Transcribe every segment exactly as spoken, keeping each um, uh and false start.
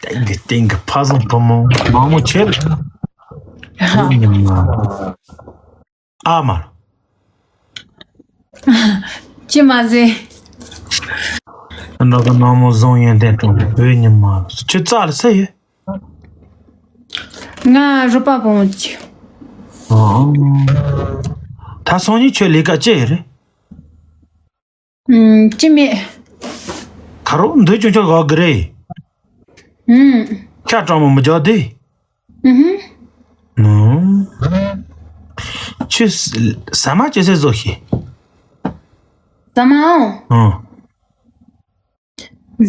ཏིང་གི་ཏིང་གི་ཕ་བཟང་བུ་མོ་མང་མོ་ཆེ་ལ། ཨ་མ། ཅི་མ་ཟེར། འགྲོ་གི་ནང་མོ་བཟང་ཡོན་ཏན་དྲང་བའི་ཉི་མ། ཁྱོད་རྩ་ལ་སུ་ཡོད། ང་རོགས་པ་བུ་མོ་ཅིག་ཨ། ད་སང་ཉིན་ཁྱོད་ལས་ཀ་ཅི་ཡོད་རེད། ཨུམ། ཅི་མེད། ཁ་རོག་འདོད་ཆུང་ཆུང་ག་གི་རེད། ཨུམ། ཁ་གྲང་མོ་མི་རྒྱག་དེ། ཨུམ། ཨུམ། ཁྱོད་ཟ་མ་ཅི་ཟེར་བཟོ་ཤེས། ཟ་མ་ཨང་། ཨང་།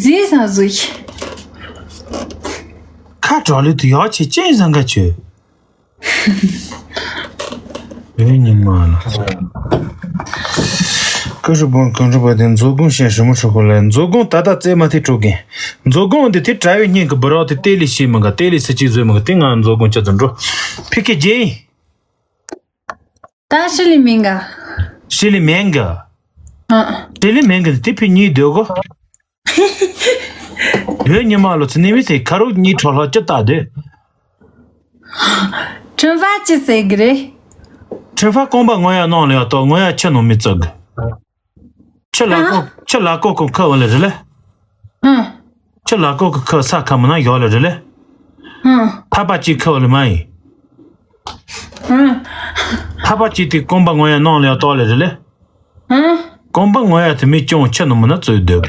ཟས་ཟ་བཟོ་ཤེས། ཁ་གྲག་ལུས་དུ་ཡག་ཆེ་ཅན་ཟ་འགའ་ཆོད། ཨེ་ཉི་མ་ལ། ཀུ་ཧྲི་བོན་གང་གྲུབ་པ་དེ་མཛོ་སྒོང་ཞེས་ཧྲི་མོ་ཧྲི་ཁོ་ལ་མཛོ་སྒོང་ད་ལྟ་རྩེད་མ་ཐེ་གྲོ་གིན། མཛོ་སྒོང་འདི་དེ་གྲྭ་བའི་སྙིང་གི་བུ་རོགས་དེ་ལྟེ་ལི་ཤེས་མི་འགའ་ལྟེ་ལི་སི་གཅིག་བཟོས་མི་འགའ་དེ་ང་མཛོ་སྒོང་ཅི་ཙམ་འགྲོ། ཕི་ཁེ་རྗེ་ཡིན། ད་ཤི་ལི་མིན་ག་ཤི་ལི་མིན་ག་ཨ། ཤི་ལི་མིན་ག་དེ་ཕི་གཉིས་སྡོད་གོ་བོད་ཉི་མ་ལོ་ཚེ་ནི་མི་ཚེ་ཁ་རུ་གཉིས་གྲོ་ལྷག་ཅི་ལྟ་སྡོད། ཁྲུན་ཧྥ་ཅི་ཟེར་གི་རེད། ཁྲུན་ཧྥ་རྐང་པ་ངོ་ཡ་གནང་ལ་ཡ་ཏོ་ངོ་ཡ་ཆི་ནང་མི་བཙུགས་གི་ཁྱི་ལ་ཀོ་ཨ། ཁྱི་ལ་ཀོ་ཀོ་ཁ་འོ་ལེ་རེ་ལེ། ཨ། ཁྱི་ལ་ཀོ་ཀོ་ཁ་ས་ཁ་མ་ན་ཡོ་ལེ་རེ་ལེ། ཨ། ཐ་པ་ཅི་ཁ་འོ་ལེ་མ་ཡིན། ཨ། ཐ་པ་ཅི་དེ་རྐང་པ་ངོ་ཡ་ནང་ལེ་ཡ་ཏོ་ལེ་རེ་ལེ། ཨ། རྐང་པ་ངོ་ཡ་དེ་མི་ཅུང་ཁྱི་ནང་མ་ན་ཙོས་སྡོད།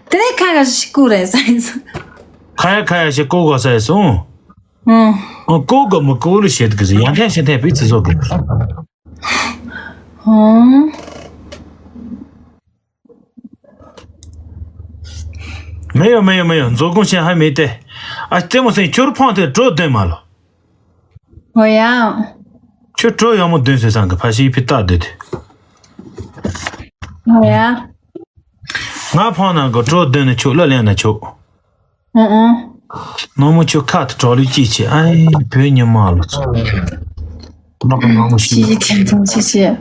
དེ་ནས་ཁ་ཁ་ཞིག་ཀུ་རེ་ས་ཡིན་སོང་། ཁ་ཡ་ཁ་ཡ་ཞིག་ཀོ་གོ་ས་ཡིན་སོང་། ཨ། ཨ་ཀོ་གོ་མི་ཀོ་ལུ་བཤད་གི་ཟེར་ཡང་ཐེན་ཤེ་ཐེན་བི་ཚི་བཟོ་གི་ཨ། མེ་ཡོ་མེ་ཡོ་མེ་ཡོ་མཛོ་སྒོང་ཤན་ཧ་མེ་ཏེ། ཨ་རྩེ་མོ་སེང་ཁྱོར་ཕོང་ཏེ་གྲོ་འདོན་མ་ལོ། ཧོ་ཡ། ཁྱོད་གྲོ་ཡོ་མོ་འདོན་ཟེར་སང་གི་ཕ་ཤི་ཕི་ཏག་འདོད་དེ། ཧོ་ཡ། ང་ཕོང་ནང་གི་གྲོ་འདོན་ནས་ཆོག་ལ་ལེན་ན་ཆོག་ཨ་ཨ། ནང་མོ་ཁྱོད་ཁ་དུ་གྲོགས་ལུས་ཅི་བྱེད་ཨ་ཡེ་བོད་ཉི་མ་ལོ་ཚོ། ནག་གི་ནང་མོ་ཤི་ཤི་ཤི་ཐེན་ཚང་ཤི་ཤི།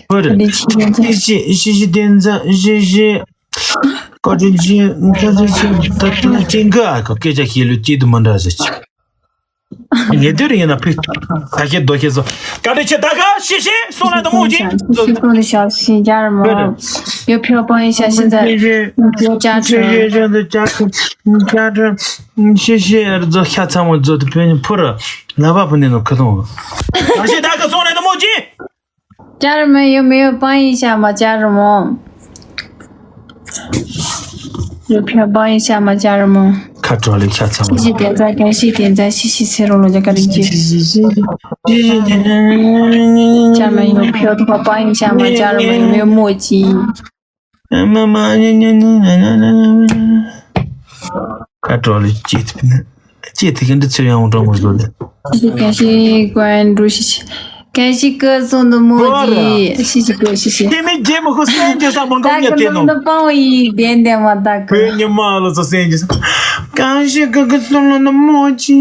ཧོ་རེ། ལི་ཆི་ཐེན་ཚང་ཤི་ཤི་ཤི་ཤི་ཐེན་ཚང་ཤི་ཤི། ཀོ་ཀྲི་ཅི་ཀོ་ཀྲི་ཅི་ད་ད་ཅི་འགའ་ཨ་ཁོ་སྐད་ཆ་ཤེས་ལུས་ཅི་དུ་མ་འདྲ་ཟེར་ཅི། ངེས་དོན་ཡིན་ན་ཕི། ད་ཁྱེད་རྡོ་ཁྱེད་ཚོ། བཀའ་དྲིན་ཆེ་ད་ག་ཤི་ཤི་སོང་ལ་དུ་མོ་ཅི། ཤི་ཤི་སོང་ལ་ཤ་ཤི་ཡར་མོ། ཡོ་ཕྱོགས་པང་ཡིན་ཤ་ཤི་ཛ། ཡོ་ཅ་ཁྲ། ཤི་ཤི་ཡར་ཛོ་ཤ་ཚ་མོ་ཛོ་དུ་ཕེ་ཕུ་ར། ལ་བ་ཕུ་ནི་ནོ་ཁ་ཐོང་། ད་ཤི་ད་ག་སོང་ལ་དུ་མོ་ཅི། ཅར་མེ་ཡོ་མེ་ཡོ་པང་ཡིན་ཤ་མ་ཅར་མོ། ཡོ་ཕྱོགས་པང་ཡིན་ཤ་མ་ཅར་མོ། ཁ་གྲོ་ལི་ཁ་ཚང་། ཤི་ཤི་དེ་ཚ་ག་ཤི་དེ་ཚ་ཤི་ཤི་ཚེ་རོ་ལོ་ཇ་ཀ་རིན་ཅི། ཅར་མ་ཡོ་ཕྱོགས་ཐོག་པ་ཡིན་ཤ་མ་ཅར་མོ་ཡོ་མོ་ཅི། མ་མ་ཁ་གྲོ་ལི་ཅི་ཐུབ་ནི། ཅི་ཐུབ་ཀྱི་འདི་ཚོ་ཡང་འགྲོ་མོ་བཟོ་ལེ། ཤི་ཤི་ག་ཤི་གོན་འགྲོ་ཤི་ཤི། གལ་སྲིད་སྐུ་གསུང་དུ་མོ་གི་ཤི་ཤི་སྐུ་ཤི་ཤི། དེ་མིན་རྒྱལ་མོ་ཁོ་སེམས་ཀྱི་ས་མང་གོ་ཉེ་དེ་ནོ། ད་གི་ནང་དུ་སྤང་བའི་བདེན་བདེན་མ་ད་གི། བོད་ཉི་མ་ལོ་ཚོ་སེམས་ཀྱི་ས། གང་ཞིག་གི་གི་སོང་ལ་ནི་མོ་ཅི།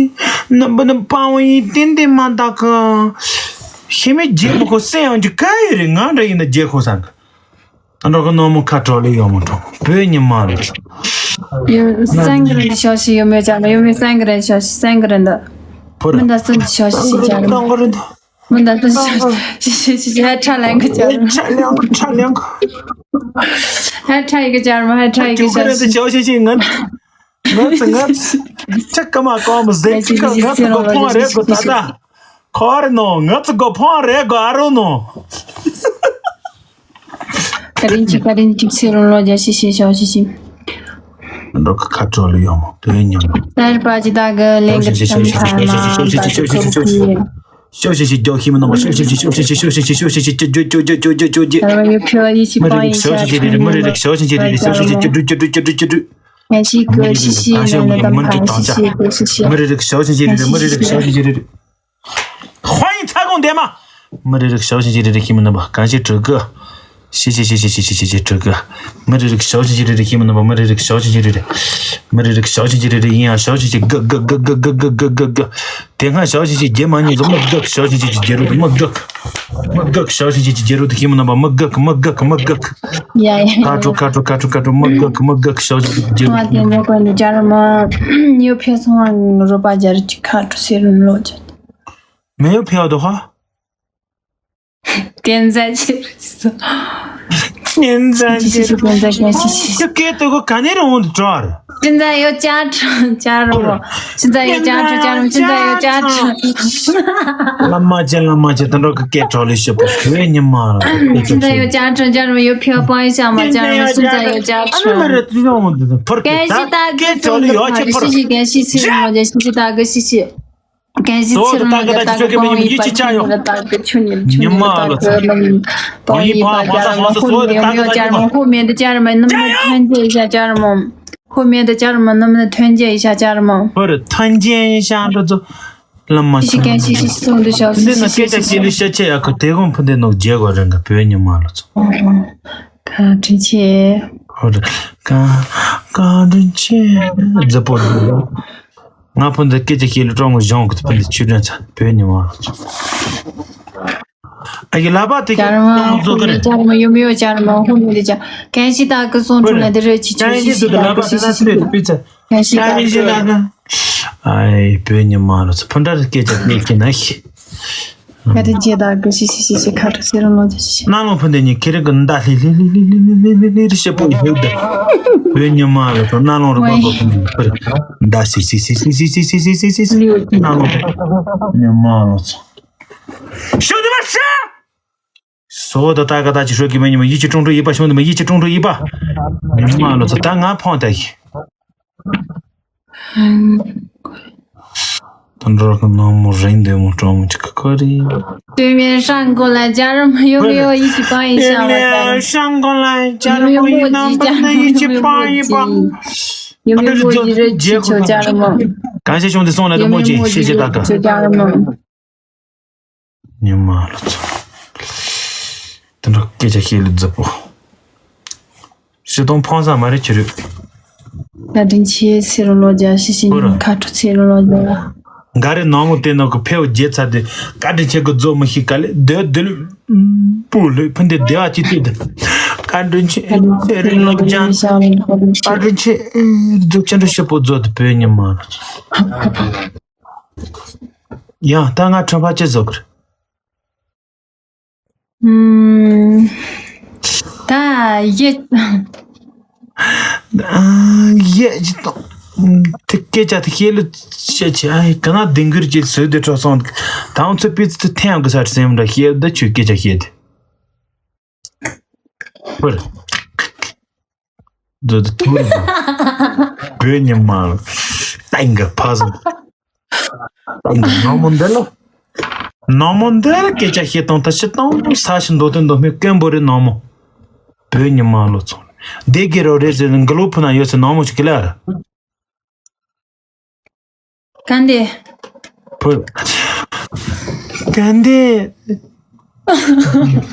ནི་བུ་ནི་སྤང་བའི་བདེན་བདེན་མ་ད་གི། ཤི་མི་རྒྱལ་མོ་ཁོ་སེམས་ཡང་གི་ག་ཡི་རེད། ང་འདྲ་ཡིན་ན་རྒྱལ་ཁོ་ས་གི། ཨ་འགྲོ་གི་ནོ་མོ་ཁ་གྲོ་ལེ་ཡོ་མོ་གྲོ་བོད་ཉི་མ་ལོ། ཡོ་སེང་གི་རེད་ཤོ་ཤི་ཡོ་མེ་ཅང་ཡོ་མེ་སེང་གི་རེད་ཤོ་ཤི་སེང་གི་རེད་འདི། ཕོ་ར། མི་འདའ་སུན་ཤོ་ཤི་ཤི་ཅང་། མི་འདའ་སུན་ཤོ་ཤི་ཤི་ཤི་ཧ་ཁྲ་ལེང་གི་ཅང་། ཧ་ཁྲ་ཡི་གི་ཅང་མ་ཧ་ཁྲ་ཡི་གི་ཤོ་ཤི་ཤི་ཤི་ང་ང་ཚ་ང་ཚ་ཁ་མ་ཀོ་མ་ཟེ་ཁ་ང་ཚ་གོ་ཕོང་རེ་གོ་ད་ད་ཁོ་རེ་ནོ་ང་ཚ་གོ་ཕོང་རེ་གོ་ཨ་རོ་ནོ། ཀ་རིན་ཅི་ཀ་རིན་ཅི་ཕྱི་རོ་ལོ་རྒྱ་ཤི་ཤི་ཤོ་ཤི་ཤི། འགྲོ་གི་ཁ་གྲོ་ལུ་ཡོང་བོད་ཉམས། སར་པ་ཅི་ད་གི་ལེང་གི་ཐམ་ཐ་མ་ད་ཁོ་གི། ཤོ་ཤི་ཤི་རྒྱོ་ཤི་མི་ནོ་ཤོ་ཤི་ཤི་ཤོ་ཤི་ཤི་ཤོ་ཤི་ཤི་ཤོ་ཤི་ཤི་ཅི་ཅོ་ཅོ་ཅོ་ཅོ་ཅོ་ཅོ་ཅི། ད་ཡོ་ཁྱོ་ཡི་ཤི་མི་རེ་རེ་ཤོ་ཤི་ཤི་རེ་རེ་མི་རེ་རེ་ཤོ་ཤི་ཤི་རེ་རེ་ཤོ་ཤི་ཤི་ཅི་ཅོ་ཅོ་ཅོ་ཅོ་ཅོ་ཅོ། ང་ཤི་ཀོ་ཤི་ཤི་ནང་ལ་དམ་ཐ་ཤི་ཤི་ཀོ་ཤི་ཤི། མི་རེ་རེ་ཤོ་ཤི་ཤི་རེ་རེ་མི་རེ་རེ་ཤོ་ཤི་ཤི་རེ་རེ། ཧོ་ཡིན་ཚ་གོང་དེ་མ། མི་རེ་རེ་ཤོ་ཤི་ཤི་རེ་རེ་ཤི་མི་ནོ་གང་ཤི་དྲུག་གི། ཤི་ཤི་ཤི་ཤི་ཤི་ཤི་ཤི་ཤི་ཁྲི་གི། མི་རེ་རིགས་ཤའོ་ཆི་ཆི་རེ་རེ་ཤི་མི་རྣམ་པ་མི་རེ་རིགས་ཤའོ་ཆི་ཆི་རེ་རེ། མི་རེ་རིགས་ཤའོ་ཆི་ཆི་རེ་རེ་ཡིན་ཡང་ཤའོ་ཆི་ཆི་གི་གི་གི་གི་གི་གི་གི་གི་གི། དེ་སྔ་ཤའོ་ཆི་ཆི་རྒྱལ་མ་ཉིད་ཚོ་མི་གི་ཤའོ་ཆི་ཆི་ཆི་རྒྱལ་རུ་མི་གི། མི་གི་ཤའོ་ཆི་ཆི་ཆི་རྒྱལ་རུ་དུ་ཤི་མི་རྣམ་པ་མི་གི་མི་གི་མི་གི། ཡ་ཡ་ཡ། ཁ་ཁྲོ་ཁ་ཁྲོ་ཁ་ཁྲོ་ཁ་ཁྲོ་མི་གི་མི་གི་ཤའོ་ཆི་ཆི་རྒྱལ་རུ། ང་དེ་འདྲ་གོ་ནི་ཇར་མ་ཡོ་ཕེ་སོང་བ་རོ་པ་ཇར་ཅི་ཁ་ཁྲོ་སེ་རུ་ལོ་ཇར། མེ་ཡོ་ཕེ་བ་དོ་ཧ། བསྟན་རྩ་ཆེ་རུ་སོང་། བསྟན་རྩ་ཆེ་རུ་སོང་། བསྟན་རྩ་ཆེ་རུ་སོང་། ཁྱོད་སྐད་དུ་གོ་ག་ནས་རུང་དུ་འགྲོ་བར། བསྟན་རྩ་ཡོ་ཅར་ཁྲོ་ཅར་རོ། བསྟན་རྩ་ཡོ་ཅར་ཁྲོ་ཅར་རོ། བསྟན་རྩ་ཡོ་ཅར་ཁྲོ། བླ་མ་ཆེ་བླ་མ་ཆེ་དེ་འགྲོ་གི་སྐད་གྲོགས་ལས་ཤོད་པ་བོད་ཉི་མ་ར། བསྟན་རྩ་ཡོ་ཅར་ཁྲོ་ཅར་རོ། ཡོ་ཕེ་བ་པང་ཡོ་ཤ་མ་ཅར་རོ། བསྟན་རྩ་ཡོ་ཅར་ཁྲོ། ཕར་གི་ད་སྐད་གྲོགས་ལས་ཡོ་ཆེ་ཕར། ཤི་ཤི་གན་ཤི་སེ་རུ་མ་ཇ་ཤི་ཤི་ད་གི་ཤི་ཤི། གན་ཞིག་ཚེ་རིང་ལོ་རྒྱལ་དག་གི་ཆོས་ཀྱི་མི་ཉམས་ཡིད་ཀྱི་ཆ་ཡོད། ཉི་མ་ལོ་ཚོ། གང་ཡིན་པ་བ་ས་ཧོ་ས་སོ་དེ་དག་གི་ཆོས་ཀྱི་མི། ཧོ་མེད་དུ་ཅར་མ་ནམ་ནི་ཐོན་རྒྱ་ཡི་ཤ་ཅར་མོ། ཧོ་མེད་དུ་ཅར་མ་ནམ་ནི་ཐོན་རྒྱ་ཡི་ཤ་ཅར་མོ། ཧོ་རེ་ཐོན་རྒྱ་ཡི་ཤ་འགྲོ་ཚོ། བླ་མ་ཤི་གན་ཞིག་ཤི་ཤི་སོང་དུ་ཤ་ཤི་ཤི་ཤི་ཤི་ཤི། ཤ་ཆེ་ཡ་ཁོ་དེ་གོང་ཕུ་འདི་ནོག་རྒྱལ་གོ་རང་གི་བོད་ཉི་མ་ལོ་ཚོ། བཀའ་དྲིན་ཆེ། ཧོ་རེ་བཀའ་བཀའ་དྲིན་ཆེ། རྫི་པོ་ལོ། ང་ཕུ་འདི་སྐད་ཆ་བཤད་ལ་ཀྲོང་གི་གཞུང་གི་ཕུ་འདི་ཆུ་དྲན་ཚ་བོད་ཉི་མ། ཨ་ཡི་ལ་པ་དེ་ཅར་མ་ཁོང་ཚོ་ཁོ་གི་རེད། ཅར་མ་ཡོ་མི་ཡོ་ཅར་མ་ཧོ་མི་འདི་ཅར་གན་ཞིག་དག་གི་སོང་ཁོ་ཁྲོ་ལ་རེད། འདི་རེད་ཅི་ཅི་ཅི་ཅི་ཅི་དག་གི་ཤི་ཤི་ཤི་ཤི་དག་གི་གན་ཞིག་དག་གི་ཤི་དག་གི། ཨ་ཡི་བོད་ཉི་མ་ལོ་ཚོ་ཕུ་འདྲ་རེ་སྐད་ཆ་བཤད་ཀྱི་ན་ཤི། ག་དེ་རྗེས་དག་གི་ཤི་ཤི་ཤི་ཤི་ཁ་ཁྲོ་སེ་རུ་ལོ་ཅི་ཤི་ཤི། གནའ་ལུང་ཕུ་འདི་ཉིད་ཁེ་རེ་གི་མདའ་ལྷི་ལྷི་ལྷི་ལྷི་ལྷི་ལྷི་ལྷི་ལྷི་ལྷི་ཞེ་པོ་ཡོད་དེ། བོད་ཉི་མ་ལོ་ཚོ་གནའ་ལུང་རི་མ་གོ་ཕུ་འདི་ཕུ་རེ་མདའ་སི་སི་སི་སི་གནའ་ལུང་ཉི་མ་ལོ་ཚོ། ཤོ་དེ་མ་ཤ། སོ་ད་ད་ག་ད་ཅི་ཧྲོ་གི་མ་ཉི་མ་ཡིད་ཀྱི་ཀྲུང་ཀྲུང་ཡིད་པ་ཤོ་དེ་མ་ཡིད་ཀྱི་ཀྲུང་ཀྲུང་ཡིད་པ། ཉི་མ་ལོ་ཚོ་ད་ང་ཕོང་ད་གི། དོན་གྲོགས་ཀྱི་ནང་མོ་རིང་འདོད་མོ་གྲོང་མོ་ཅིག་གི་ཁོ་རེད། དེ་མིན་ཧྲང་གོ་ལ་ཇ་ར་མ་ཡོ་མི་ཡོ་ཡིད་ཀྱི་པང་ཡིན་ཤ་མ་ད། ཧྲང་གོ་ལ་ཇ་ར་མ་ཡིན་ནམ་པ་ན་ཡིད་ཀྱི་པང་ཡིན་པ། ཡོ་མི་མོ་ཡི་རེ་ཅི་ཆོ་ཇ་ར་མ། གང་ཤེས་བྱུང་དེ་སོང་ལ་དེ་ཡོ་མོ་མི་ཅི་མོ་ཤེས་ཡི་ཤེས་རེ་ད་ཅི་ཆོ་ཇ་ར་མ། ཉི་མ་ལོ་ཚོ། དེ་འདྲ་སྐད་ཆ་བཤད་ལ་རྫི་པོ། ཤི་སྟོང་ཕོང་ས་མ་རེད་ཁྱེད་རེད། བཀའ་དྲིན་ཆེ་ཚེ་རིང་ལོ་བརྒྱ། ཤི་ཤི་ཉིན་ཁ་དྲོ་ཚེ་རིང་ལོ་བརྒྱ། འགའ་རེ་ནང་མོ་བལྟས་ན་ཁོ་ཕེའུ་རྒྱལ་ཚ་དེ་བཀའ་དྲིན་ཆེ་གི་རྫོགས་མི་ཤིག་ག་ལེ་སྡོད་སྡོད་ལུ། པུ་ལུ་ཕུ་འདི་བདེ་བ་ཅི་ཐུབ་དེ། བཀའ་དྲིན་ཆེ་ཚེ་རིང་ལོ་བརྒྱ། བཀའ་དྲིན་ཆེ་རྫོགས་ཆེན་དྲི་ཤི་པོ་རྫོགས་དེ་བོད་ཉི་མ། ཡང་ད་ང་ཁྲོན་པ་ཅི་བཟོ་གི་རེད། ཨུམ། ད་ཡེ། ཨ་ཡེ་ཅི་ཏོ། དེ་སྐད་ཆ་དེ་ཤེས་ལུ་བཤད་ཆེ་ཨ་ཡེ་ག་ན་ལྡིང་གུར་གྱི་ཟོས་དེ་འཕྲོ་སོང་། དང་ཚོད་པི་ཙི་ཐེན་གི་ས་སེམས་འདྲ་ཤེས་ད་ཆུ་སྐད་ཆ་ཤེས་དེ། བར། འདི་འདི་ཐུག་རེད། བོད་ཉི་མ་ལ་ཏང་གི་ཕ་ཟང་། ཏང་གི་ནང་མོ་འདི་ལ། ནང་མོ་འདི་ལ་སྐད་ཆ་བཤད་སྟངས་ད་ཤི་སྟངས་ས་ཞིག་མདོ་དོན་མདོ་སྨད་སྐད་འབོར་རེད་ནང་མོ། བོད་ཉི་མ་ལོ་ཚོང་། སྡེ་དགེ་རོ་རེད་ཟེར་ནས་འགི་ལོ་ཕུ་ན་ཡོད་ཟེར་ནང་མོ་ཞིག་གི་ལ་ར། ག་འདི། བོད། ག་འདི།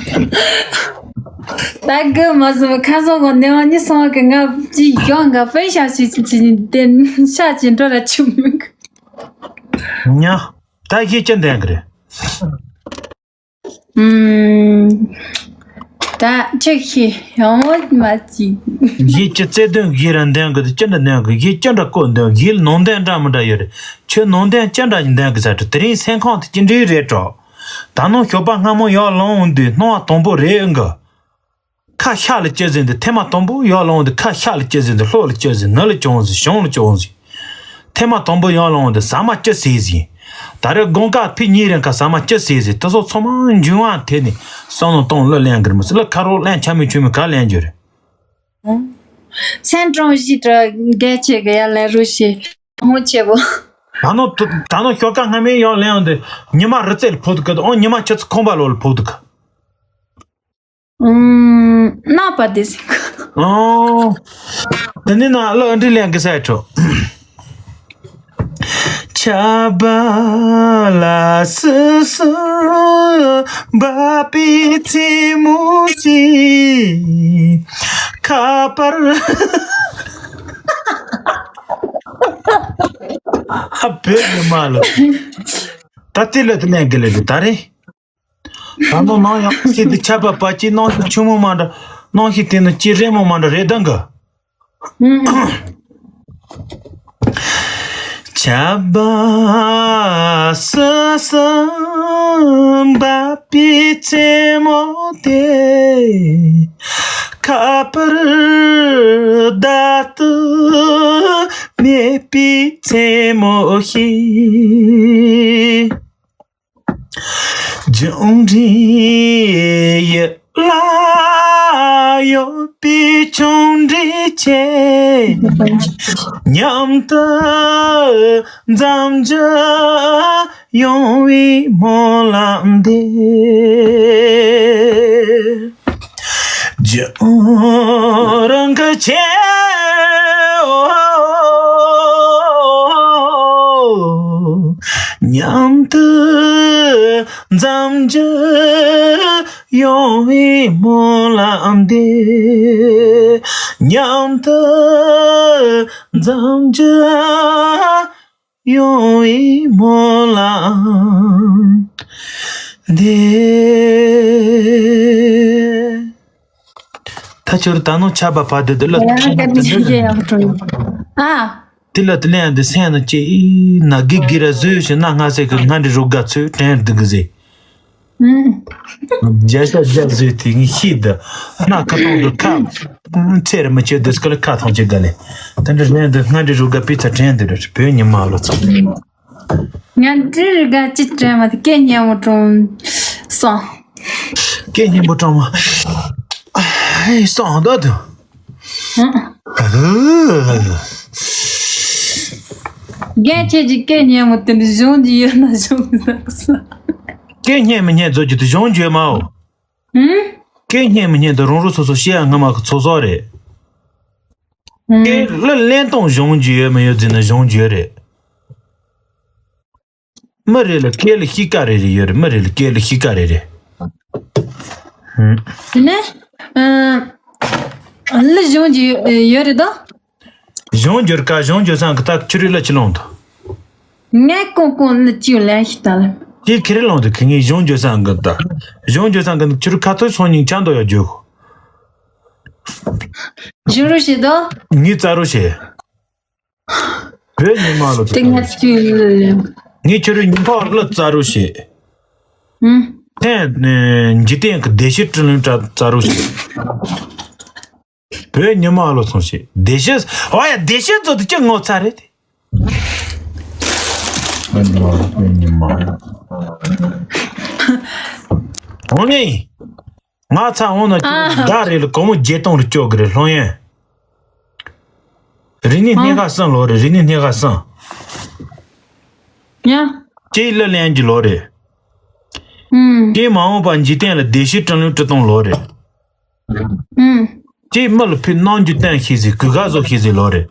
ད་གི་མ་སོང་ཁ་སང་གི་ནེ་བ་ནི་སོང་གི་ང་ཅི་ཡོང་ག་ཕན་ཤ་ཤི་ཅི་ཅི་ནི་དེ་ཤ་ཅི་འགྲོ་ར་ཆུ་མི་གི། ཉ། ད་ཤི་ཅི་འདན་གི་རེད། ཨུམ། ད་ཁྱེད་ཤེས་ཡོང་མ་ཅིག་ཡིད་ཀྱི་བརྩེ་དོན་གཞི་ར་འདོན་གི་ཅི་འདྲ་འདོན་གི་ཡིད་ཅི་འདྲ་བཀོད་འདོན་གི་ཡིད་ནང་དོན་འདྲ་མི་འདྲ་ཡོད་རེད། ཁྱོད་ནང་དོན་ཅི་འདྲ་ཞིག་འདོན་གི་ཟེར་དུས་དེ་རིང་སེམས་ཁོང་དུ་ཅི་འདྲའི་རེད་འགྲོ། ད་ནང་ཞོགས་པ་སྔ་མོ་ཡར་ལངས་འོང་དུས་སྣང་བ་དང་པོ་རེད་ཨང་གི། ཁ་ཤ་ལ་ཅི་ཟེར་འདི་ཐེངས་མ་དང་པོ་ཡར་ལངས་འོང་དུས་ཁ་ཤ་ལ་ཅི་ཟེར་འདི་ལྷོ་ལ་ཅི་ཟེར་ནུབ་ལ་ཅོང་ཟེར་བྱང་ལ་ཅོང་ཟེར། ཐེངས་མ་དང་པོ་ཡར་ལངས་འོང་དུས་ཟ་མ་ཅི་ཟེར་ཟེར། ད་རེས་དགོང་ཁ་ཕི་གཉིས་རིང་ཁ་ཟ་མ་ཅི་ཟེར་ཟེར་དེ་ཚོ་ཚང་མ་འཇུང་བ་དེ་ནི་བསམ་བློ་གཏོང་གླུ་ལེན་གི་རེད་མི་སྲིད་གླུ་ཁ་རོག་ལེན་ཆ་མི་ཆུ་མི་ག་ལེན་རྒྱུ་རེད། སེམས་ཀྲོང་ཞིག་ཏུ་འགལ་ཆེ་གི་ཡར་ལེན་རུ་ཞེས་ཧོང་ཆེ་བོ། ད་ནོ་ད་ནོ་ཞོགས་ཀ་སྔ་མའི་ཡར་ལེན་འོང་དུས་ཉི་མ་རི་རྩེ་ལ་ཕོག་འདུག་གི་ཨོ་ཉི་མ་ཆུ་ཚོད་ཁང་པ་ལོག་ལ་ཕོག་འདུག་གི་ཨུམ། རྣམ་པ་དེ་ཟིན་གི། ཨོ། དེ་ནས་ན་གླུ་འདྲི་ལེན་གི་ས་ཡ་ཁྲོ། ཆ་ ཆར་པ་ལ་སིམ་སིམ་འབབ་པའི་མཚན་མོ་ཞིག་ཁ་པར། ཨ་བོད་མི་མང་ལ། ད་དེ་ལ་དེ་ནས་དགེ་ལེགས་ད་རེད། ད་ནོ་ནང་ཡང་སྲིད་དུ་ཆར་པ་བབས་ཀྱི་གནམ་གཤིས་ཆུ་མོ་མ་འདྲ། གནམ་གཤིས་དེ་ནི་ཅི་རེད་མོ་མ་འདྲ་རེད་དང་གི། ཆར་པ་སིམ་སིམ་འབབ་པའི་མཚན་མོ་དེ། ཁ་པར་བརྡ་དུ་མེད་པའི་མཚན་མོ་ཞིག་རྒྱང་རིང་ཡུལ་ལ་ཡོད་པའི་ཆུང་འདྲིས་ཆེ། མཉམ་དུ་འཛོམས་རྒྱུ་ཡོང་བའི་སྨོན་ལམ་འདེབས། རྒྱང་རིང་གི་ཆེ་འོ། མཉམ་དུ་འཛོམས་རྒྱུ་ཡོང་བའི་སྨོན་ལམ་འདེབས། མཉམ་དུ་འཛོམས་རྒྱུ་ཡོང་བའི་སྨོན་ལམ་འདེབས། ད་ཁྱོད་ད་ནང་ཆར་པ་བབས་དེ་དེ་ལ་ཡང་དེ་འདྲ་ཡང་དེ་ལ་དེ་ལ་ཡང་དེ་སེམས་ནང་ཅི་ན་གི་གི་ར་བཟོས་ཤིང་ན་སྔ་སེ་གི་སྔ་འདྲི་རུ་དགའ་ཚོས་དྲན་འདུག་གི་ཟེ། རྒྱ་ཤ་རྒྱ་བཟོས་དེ་ངས་ཤེས་འདི་སྣ་ཁ་ཐོང་དུ་ཁ་ཚེ་རུ་མི་ཆོད་དུ་སྐལ་ཁ་ཐོང་ཅི་དགའ་ལེ། དེ་འདྲ་རེད་འདི་སྔ་འདྲི་རུ་དགའ་པི་ཚ་དྲན་འདི་ར་བོད་ཉི་མ་ལོ་ཚོ། ང་འདྲི་རུ་དགའ་ཅི་དྲན་མ་དེ་སྐད་སྙན་མོ་དྲོང་སོང་། སྐད་སྙན་པོ་དྲང་མོ། ཨེ་སོང་ད་དུ། རྒན་ཁྱེད་ཀྱི་སྐད་སྙན་མོ་དེ་འདྲ་གཞུང་གི་ཡོད་ན་གཞུང་གི་ཟག་ས། སྐད་སྙན་མི་སྙན་ཚོ་ཀྱི་དུ་གཞུང་བརྗོད་མའོ། ཧུམ། སྐད་སྙན་མི་སྙན་དུ་རང་རང་སོ་སོ་བཤད་ཡ་སྔ་མ་གི་ཚོགས་གསོག་རེད། ཧུམ། སྐད་ལ་ལན་གཏོང་གཞུང་བརྗོད་ཡོད་མི་ཡོད་ཟིན་ན་གཞུང་བརྗོད་རེད། མི་རེ་ལ་སྐད་ལ་གཤིས་ཀ་རེ་རེ་ཡོད་རེད། མི་རེ་ལ་སྐད་ལ་གཤིས་ཀ་རེ་རེ། ཧུམ། དེ་ནས་ཨ་ལི་གཞུང་གི་ཡོད་རེད་དོ། གཞུང་བསྒྱུར་ཀ་གཞུང་བསྒྱུར་སང་གི་ད་ཁྱོད་རེ་ལ་ཅི་ལོང་དོ། ངས་ཀོང་ཀོང་ལི་ཅིའུ་ལན་ཞིག་ད་ལ། དེ་ཁེ་རེ་ལོང་དོ་ཁི་ངས་གཞུང་བསྒྱུར་སང་གི་ད། གཞུང་བསྒྱུར་སང་གི་ཁྱོད་རེ་ཁ་ཐོས་སོང་ཉིན་ཆང་དོ་ཡ་རྒྱུ། གཞུང་རུ་ཞིག་དོ། ངས་རྩ་རུ་ཞེས། བོད་ཉི་མ་ལོ་དེ་ང་ཚོའི་ངས་ཁྱོད་རའི་ཉིན་ཕོག་ལ་རྩ་རུ་བྱེད། ཨུམ། ཐེངས་འཇིག་རྟེན་གྱི་བདེ་གཤེགས་སྤྲུལ་ལུང་རྩ་རུ་བྱེད། བོད་ཉི་མ་ལོ་སོང་བྱེད་བདེ་གཤེགས། ཨོ་ཡ་བདེ་གཤེགས་ཚོ་དེ་ཅི་ངོ་ཚ་རེད་དེ། བོད་ཉི་མ་ལོ་བོད་ཉི་མ་ལོ། འོ་ནི། ང་ཚ་འོང་ན་ཨ། ཟླ་རེ་ལ་སྒོར་མོ་བརྒྱད་སྟོང་རེ་སྤྲོད་གི་རེད་སློང་ཡོན། རིག་གནས་སྣེ་ཁ་གསུམ་ལོ་རེད། རིག་གནས་སྣེ་ཁ་གསུམ། ཡ། གཅིག་གླུ་ལེན་གྱི་ལོ་རེད། ཨུམ། གཅིག་མ་འོངས་པ་འཇིག་རྟེན་ལ་བདེ་སྐྱིད་བསྐྲུན་ལུགས་བཀྲི་གཏོང་ལོ་རེད། ཨུམ། གཅིག་མི་ལ་ཕུལ་གནང་རྒྱུ་བསྟན་ཤེས་ཟིག་གུས་ག་བཟོ་ཤེས་ཟིག་ལོ་རེད།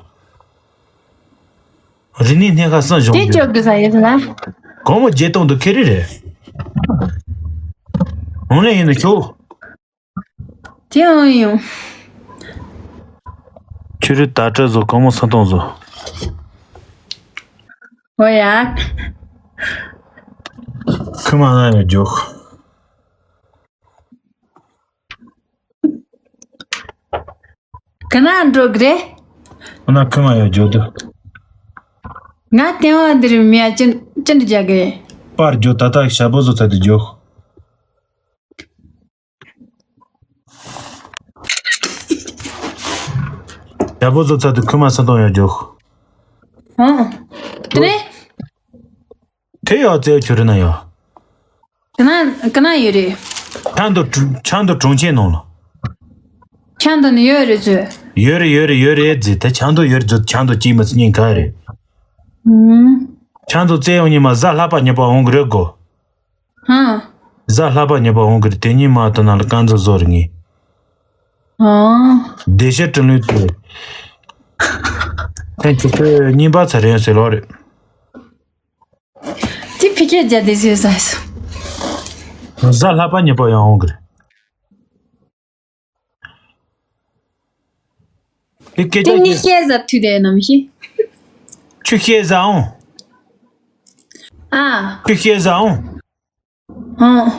རིག་གནས་སྣེ་ཁ་གསུམ་གཞུང་དེ་རྒྱུ། སྤྱོད་དགོས་ས་ཡོད་ན། སྒོར་མོ་བརྒྱད་སྟོང་དུ་ཁེ་རེ་རེད། འོང་ལེ་ཡིན་ན་ཤོག་དེ་འོང་ཡོང་། ཁྱོད་རི་ད་སྤྲད་བཟོ་སྒོར་མོ་སུམ་སྟོང་བཟོ། ཨོ་ཡ། ཁུ་མ་ན་ཡོད་རྒྱུག་ག་ན་འགྲོ་གི་རེད། ཁོ་ན་ཁུ་མ་ཡོད་རྒྱུག་དུ། ང་ལྟེ་བ་འདིར་མི་ཡ་ཅི་ཅི་འདྲ་རྒྱག་གི། པར་རྒྱུག་ད་ལྟ་ཞྭ་པོ་བཟོ་ཚར་དུ་རྒྱུག་ཞྭ་པོ་བཟོ་ཚར་དུས་ཁུ་མ་ས་སྟོང་ཡོད་རྒྱུ། ཨང་། དེ་ནས། དེ་ཡོད་ཚེ་ཁྱོད་རི་ན་ཡོད། ག་ན་ག་ན་ཡོད་རེད། ཆང་དུ་ཆང་དུ་གྲོང་ཁྱེར་ནང་ལ། ཆང་དུ་ནི་ཡོད་རེད་ཚོད། ཡོད་རེད་ཡོད་རེད་ཡོད་རེད་ཟེར་ད་ཆང་དུ་ཡོད་རེད་ཚོད་ཆང་དུ་ཅིས་མ་ཚོད་ཉིན་ག་རེད། ཨང་། ཆང་དུ་བཙལ་ཡོང་ཉི་མ་གཟའ་ལྷག་པ་ཉི་པ་འོང་གི་རེད་གོ། ཧ། གཟའ་ལྷག་པ་ཉི་པ་འོང་གི་རེད་དེ་ཉིན་མ་དུ་ན་ལ་རྐང་འཛིན་བཟོ་རེད་ངས། ཨང་། བདེ་གཤེགས་སྤྲུལ་ལུང་དེ། ཐེངས་གཅིག་པོས་གཉིས་པ་ཚར་རན་ཟེར་ལོ་རེད། སྐད་རྒྱག་དེ་ཟེར་ས་སོ། གཟའ་ལྷག་པ་ཉི་པོ་ཡང་འོང་གི་རེད། དེ་སྐད་དེ་ཆ་ངས་ཤེས། ཤེས་ཟ་དུས་དེ་ནམ་ཤེས། ཁྱོད་ཤེས་ཟ་འོང་། ཨ། ཁྱོད་ཤེས་ཟ་འོང་། ཨང་།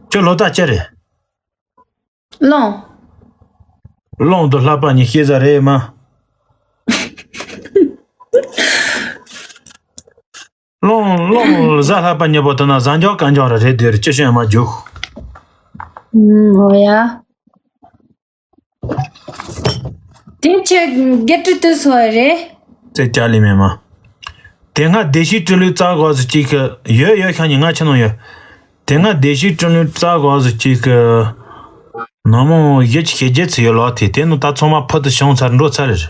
ཁྱོད་ལོ་ཟླ་ཅི་རེད། གླང་། གླང་དུ་ལྷག་པ་ཉི་ཤེས་ཟ་རེད་མ། གླང་གླང་གཟའ་ལྷག་པ་ཉི་པོ་དེ་ན་གཟའ་འཇོག་སྐར་འཇོག་ར་རེད་དེ་རེད་ཅི་ཤོད་མ་རྒྱུག་ཨུམ་ཧོ་ཡ། དེ་ཁྱོད་དགེ་ཕྲུག་ཏུ་སོ་རེད། ཙེ་ཅ་ལི་མེ་མ། དེ་སྔ་བདེ་སྐྱིད་སྤྲུལ་ལུགས་རྩ་དགོས་སུ་གཅིག་གི་ཡོད་ཡོད་ཤ་ཉི་ང་ཆ་ནང་ཡོད། དེ་སྔ་བདེ་སྐྱིད་སྤྲུལ་ལུགས་རྩ་དགོས་སུ་གཅིག་གི་ནང་མོ་ཡོད་ཀྱི་ཤེས་རྒྱལ་ཚུ་ཡོད་ལོག་དེ་དེ་ནི་ད་ཚང་མ་ཕུ་དུ་བྱུང་ཚར་འགྲོ་ཚར་རེད།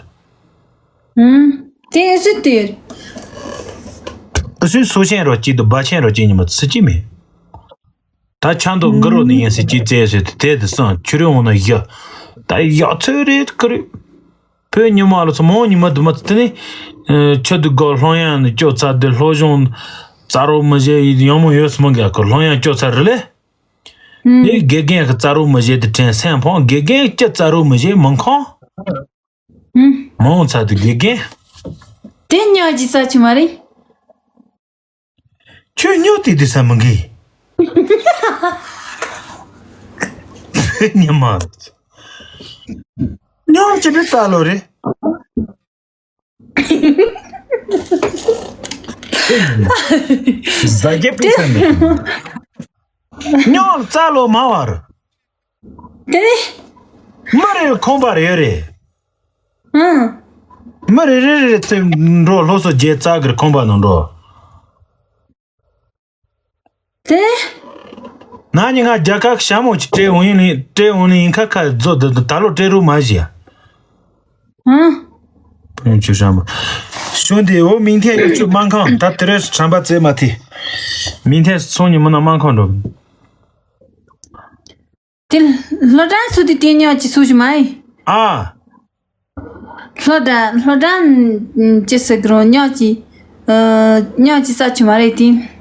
ཨུམ། དེ་ཨེ་སུ་དེ། ཨེ་སུ་སུ་ཆེན་རོ་གཅིག་ཏུ་བ་ཆེན་རོ་གཅིག་ཉི་མ་ཚི་གཅིག་མེད། ད་ཆང་དུ་འགུ་རོ་ནི་ཡིན་སྲིད་ཀྱི་རྩེ་ཟེར་དུ་དེ་དུ་སང་ཆུ་རེ་འོང་ན་ཡ། ད་ཡག་ཚོད་རེད་ཀི་རེད། བོད་ཉི་མ་ལ་ཚོ་མང་ཉི་མ་དུ་མ་དུ་དེ་ནི། ཆུ་དུ་དགོ་ལྷོང་ཡང་ནི་སྐྱོ་ཚ་དེ་ལྷོ་གཞུང་རྩ་རོ་མི་བཞེས་ཡིན་ཡང་མོ་ཡོད་སུ་མང་ག་ཁོ་ལྷོང་ཡང་སྐྱོ་ཚ་རེད་ལེ། ནི་དགེ་རྒན་གི་རྩ་རོ་མི་བཞེས་དུ་དྲན་སེམས་ཕོང་དགེ་རྒན་སྐྱི་རྩ་རོ་མི་བཞེས་མང་ཁོང་། ཧུམ། མང་ཚ་དུ་དགེ་རྒན། དེ་ཉག་ཅི་ས་ཆུ་མ་རེད། ཁྱོད་སྨྱོ་དེ་དེ་ས་མི་འགི། ཉི་མ། སྨྱོ་ཅི་འདྲ་རྩ་ལོ་རེད། ཟ་རྒྱ་པི་ས་མི། སྨྱོ་རྩ་ལོ་མ་བར། དེ་ནི། མི་རེ་ཁོམ་པ་རེ་རེད། ཨང་། མི་རེ་རེ་རེ་ཚེ་འགྲོ་ལྷོ་སོ་རྒྱལ་རྩ་གིར་ཁོམ་པ་ནང་འགྲོ། དེ། ན་ནི་ང་རྒྱ་གར་ཤ་མོ་ཅིག་སྤྲད་འོང་ཡིན་ནི་སྤྲད་འོང་ནི་ཡིན་ཁ་ཁ་རྫོ་ད་ད་ལོ་སྤྲད་རུ་མ་བཞི་ཡ། ཨང་། ཕུང་ཆུ་ཤམ་པ། ཤོ་འདི་འོ་མིང་ཐེ་ཡོ་ཆུ་མང་ཁང་ད་དེ་རེ་ཤམ་པ་ཙེ་མ་ཐི། མིང་ཐེ་སོང་ཉི་མོ་ན་མང་ཁང་འགྲོ། དེ་ལྷོ་དྲང་སུ་དེ་དེ་ཉག་ཅི་སུ་ཞི་མ་ཡི། ཨ། ལྷོ་དྲང་ལྷོ་དྲང་ཅི་སི་གི་རོ་ཉག་ཅི། ཉག་ཅི་ས་ཆུ་མ་རེད་དེ།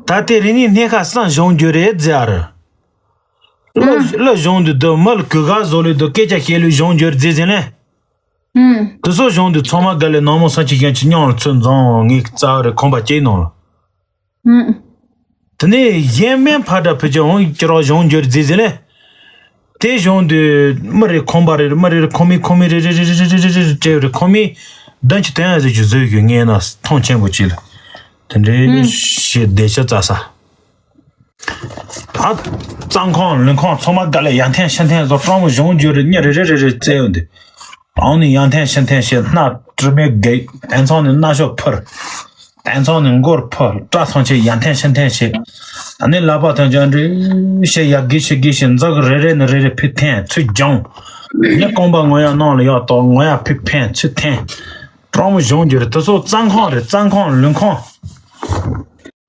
ད་དེ་རིང་ནི་སྣེ་ཁ་སང་གཞུང་རྒྱུ་རེད་ཟེར། ལོ་ལོ་གཞུང་དུ་དུ་མི་ལ་གུ་ག་བཟོ་ལུས་དུ་སྐད་ཆ་བཤད་ལུས་གཞུང་རྒྱུར་རྫི་ཟིན་ལེ། ཨུམ། དུ་སོ་གཞུང་དུ་ཚང་མ་དགའ་ལས་ནང་མོ་ས་ཆི་ཤན་ཆི་མཉམ་ལ་ཚུར་འཛོམས་ངེས་རྩ་བ་རེ་ཁོམ་པ་སྐྱེས་གནང་ལ། ཨུམ། དེ་ནས་གཞན་མིན་ཕ་དྲ་ཕུ་ཅི་འོང་ཁྱེད་རང་གཞུང་རྒྱུར་རྫི་ཟིན་ལེ། དེ་གཞུང་དུ་མི་རེ་ཁོམ་པ་རེ་མི་རེ་རེ་ཁོམ་མི་ཁོམ་མི་རེ་རེ་རེ་རེ་རེ་རེ་རེ་རེ་ཁོམ་མི་བདུན་ཅུ་དོན་ཡ་ཟེར་རྒྱུ་བཟོས་ཡོད་ངས་ན་མཐོང་ཆེན་པོ་ཅིག་ལ། དེ་འདྲའི་ཨུམ། ཞེས་བདེ་ཤ་རྩ་ས། ད། གཙང་ཁང་ལུང་ཁང་ཚང་མ་དགའ་ལ་ཡར་འཐེན་ཕྱིར་འཐེན་བཟོ་སྤྲང་མོ་གཞུང་རྒྱུ་རེ་གཉེར་རེ་རེ་རེ་རེ་བཙལ་ཡོང་དུས། ཨང་ནི་ཡར་འཐེན་ཕྱིར་འཐེན་བྱེད་སྣ་དྲི་མེད་བརྒྱད་དེང་སང་ནི་སྣ་ཤོག་ཕུར། དེང་སང་ནི་མགོར་ཕུར་སྐྲ་ཐང་ཆད་ཡར་འཐེན་ཕྱིར་འཐེན་བྱེད། ད་ནི་ལག་པ་ཐོན་ཅང་འདྲི་ཞེས་ཡར་གི་ཞིག་གི་ཞིག་འཛག་རེ་རེ་ནི་རེ་རེ་ཕི་འཐེན་ཚུར་སྦྱོང་། ནི་རྐང་པ་ངོ་ཡ་ནང་ལ་ཡར་གཏོགས་ངོ་ཡ་ཕི་འཕེན་ཚུར་འཐེན། སྤྲང་མོ་གཞུང་རྒྱུ་རེ་དེ་ཚོ་གཙང་ཁང་རེད་གཙང་ཁང་ལུང་ཁང་།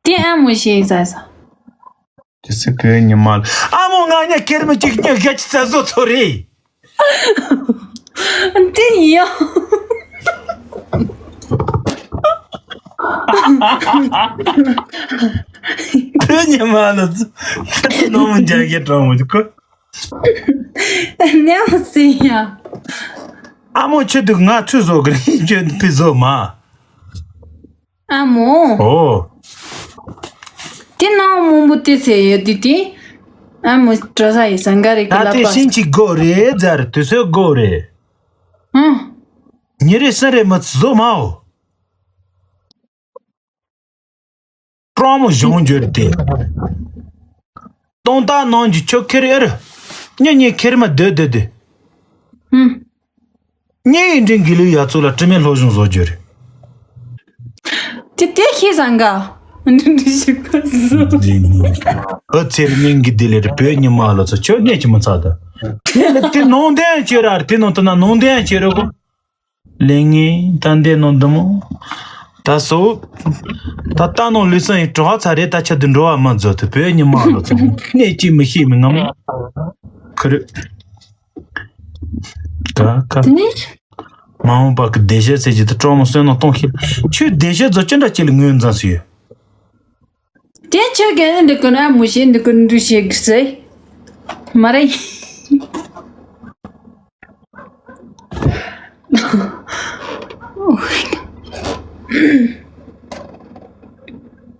དེ་ཨ་མོ་ཞེས་ཟ་ས། དེ་སི་བོད་ཉི་མ་ལ་ཨ་མོ་ང་ཉ་ཁེར་མི་གཅིག་ཉ་ག་ཅི་ས་བཟོ་ཐོ་རེད། དེ་ཡོ། བོད་ཉི་མ་ལ་ཚི་ནོ་མོ་འཇའ་གི་གྲོང་མོ་ཁོ། ནེ་མོ་སི་ཡ། ཨ་མོ་ཆུ་དུག་ང་ཚུ་བཟོ་གི་རེད་ཁྱོད་ཕི་བཟོ་མ། ཨ་མོ། ཨོ། དེ་ནང་མང་པོ་དེ་ཚེ་ཡོད་དུས་དེ། ཨ་མོ་འགྲོ་ས་ཡོད་ས་འགའ་རེ་གི་ད་ལབ་དེ་པ། ཤིན་ཅིག་དགོ་རེད་ཛར་དུ་སོ་དགོ་རེད། ཨང་། ཉི་རེ་སི་རེ་མི་བཟོ་མའོ། སྤྲང་མོ་གཞུང་འགྱུར་ཏེ། སྟོང་རྟགས་ནང་གི་ཆོ་ཁེར་ཨེར། གཉེན་ཉེ་ཁེར་མ་སྡོད་སྡོད་དེ། ཧུམ། གཉེན་ཡིན་འདྲེན་དགེ་ལུགས་ཡ་ཚོ་ལ་དྲི་མེད་སློབ་སྦྱོང་བཟོ་རྒྱུ་རེད། དེ་དེ་ཤེས་སང་ག་འདྲི་འདྲི་ཞིག་ག་སུ། འོ་ཚེ་རིང་གི་དེ་ལས་བོད་ཉི་མ་ལ་ཚོ་ཆོ་གཉེན་གྱི་མི་ཚ་ད། དེ་ལ་དེ་ནང་བསྟན་ཆོས་ར་དེ་ནང་དུ་ན་ནང་བསྟན་ཆོས་ར་གོ། ལས་ངན་ད་འདས་ནོ་འདི་མོ། ད་སོ། ད་ལྟ་ནོ་ལུས་སེམས་ཡི་གྲོགས་ཚ་རེད་ད་ཆ་དུ་འགྲོ་བ་མ་མཛོད་དུ་བོད་ཉི་མ་ལོ་ཚོ་གནས་ཅི་མི་ཤེས་མི་ངམ། ཁུ་རུ། ད་ཀ། དེ་ནས། མ་འོངས་པ་གི་བདེ་གཤེགས་ཟེར་གྱི་དེ་སྤྲང་མོ་བསོད་ནམས་གཏོང་ཤེས། ཁྱོད་བདེ་གཤེགས་ཚོ་ཅི་འདྲ་ཅིག་ལ་ངོས་འཛིན་སུ་ཡོད། དེ་ཁྱོད་ག་ནས་འདི་ཀུན་ཨ་མུ་ཤེས་འདི་ཀུན་འདྲི་བྱེད་གི་ཟེར། མ་རེད།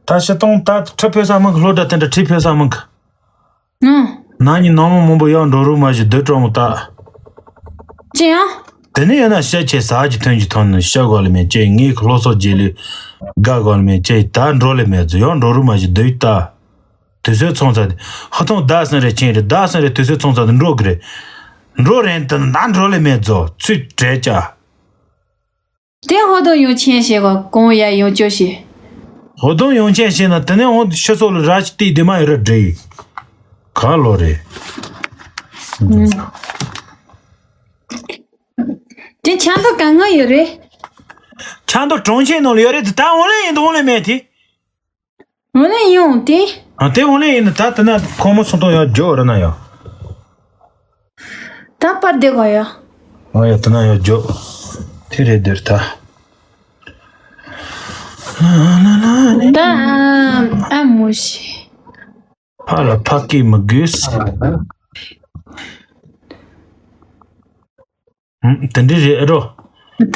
ད་ཤི་སྟོང་ད་ཁྲི་ཕོད་ས་མང་གི། སློབ་གྲྭ་དེ་འདྲ་ཁྲི་ཕོད་ས་མང་གི། ཨང་། ནང་གི་ནང་མི་མང་པོ་ཡར་འགྲོ་རུ་མ་ཞིག་སྡོད་སྤྲང་མོ་ད། ཅི་ཡང་། དེ་ནས་ཡིན་ན་ཤ་ཆེ་ཟ་གི་ཐོན་གྱི་ཐོན་ནས་ཤ་གོ་ལ་མེད་ཅེས། ངའི་སློབ་གསོ་བརྗེ་ལུས་དགའ་གོ་ལ་མེད་ཅེས། ད་འགྲོ་ལ་མེད་ཚོ་ཡར་འགྲོ་རུ་མ་ཞིག་སྡོད་ད། དུས་ཚོད་ཚོང་ཚ་དེ་ཧ་ཐོང་ཟླ་གསུམ་རེ་ཕྱིན་རེ་ཟླ་གསུམ་རེ་དུས་ཚོད་ཚོང་ཚ་དེ་འགྲོ་གི་རེད། འགྲོ་རན་དུ་ན་འགྲོ་ལ་མེད་ཚོ་ཚུད་བྲེལ་ཅག། དེ་ཧོ་དོ་ཡོང་ཆེན་ཞེས་གོ་གོང་ཡ་ཡོང་ཅོ་ཞེས། ཧོ་དོ་ཡོང་ཆེན་ཞེས་ན་དེ་ནས་འོང་ཤི་སོགས་ལ་ར་ཅི་ཏི་དེ་མ་ཡོད་ར་འདྲེ་ཡིན། ག་ལོ་རེད། དེ་ཆང་ཏོ་ག་ང་ཡོད་རེད། ཆང་ཏོ་གྲོང་ཁྱེར་ནང་ལ་ཡོད་རེད། ད་འོང་ལེ་ཡིན་འདུག་འོང་ལེ་མེད་དེ། འོང་ལེ་ཡོང་དེ། ཨ་དེ་འོང་ལེ་ཡིན་ན་ད་དེ་ན་ཁོ་མོ་སོང་དོ་ཡང་འཇོག་ར་ན་ཡང་། ད་པར་དེ་གོ་ཡ། ཨོ་ཡ་དེ་ན་ཡང་འཇོག་དེ་རེད་འདིར་ད། ད་ཨ་མོ་ཤི། ཕ་ལ་ཕ་སྐད་མི་དགོས། ཨུམ། དེ་འདྲ་རེད་ཨེ་རོ།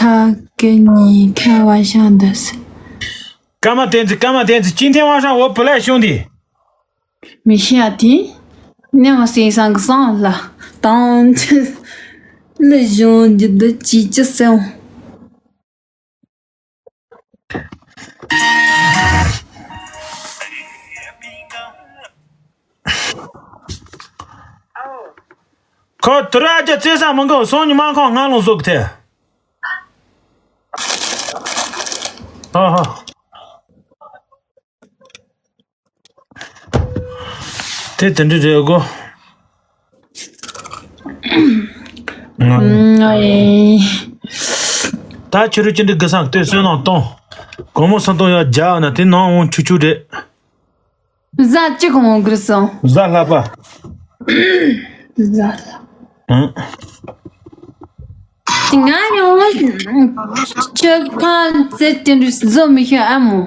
ཐ་ཀེ་ཉི་ཁ་བ་ཤང་འདི་སི། ཀརྨ་བསྟན་འཛིན། ཀརྨ་བསྟན་འཛིན། 今天晚上我不来兄弟。 མི་ཤ་དེ། ནས་མ་སེང་སང་གི་སང་ལ་དང་ལ་གཞུང་འདི་འདི་ཅི་ཅི་སེང་། ཁོ་དུ་ར་རྒྱ་བཙན་ས་མང་གི་སོང་ཉི་མ་ཁོང་ང་ལོང་བཟོ་གི་ཐལ། ཧ་ཧ། དེ་དེ་འདྲ་རེད་གོ། ང་ང་ཡིན། ད་ཁྱོད་རུ་ཅི་འདྲ་དགའ་སང་ལྟོས་བསོད་ནམས་གཏོང་། དགོང་མོ་སང་གཏོང་ཡག་རྒྱག་ན་དེ་ནང་འོང་ཆུ་ཆུ་རེད། བཟའ་གཅིག་འོང་གིར་སོང་། བཟའ་ལྷག་པ། བཟའ་ལྷག་ཨང་། དེ་ང་ཡང་ཁྱོད་ཁ་ཙེ་དེ་འདྲ་བཟོ་མི་ཤེས་ཨ་མོ།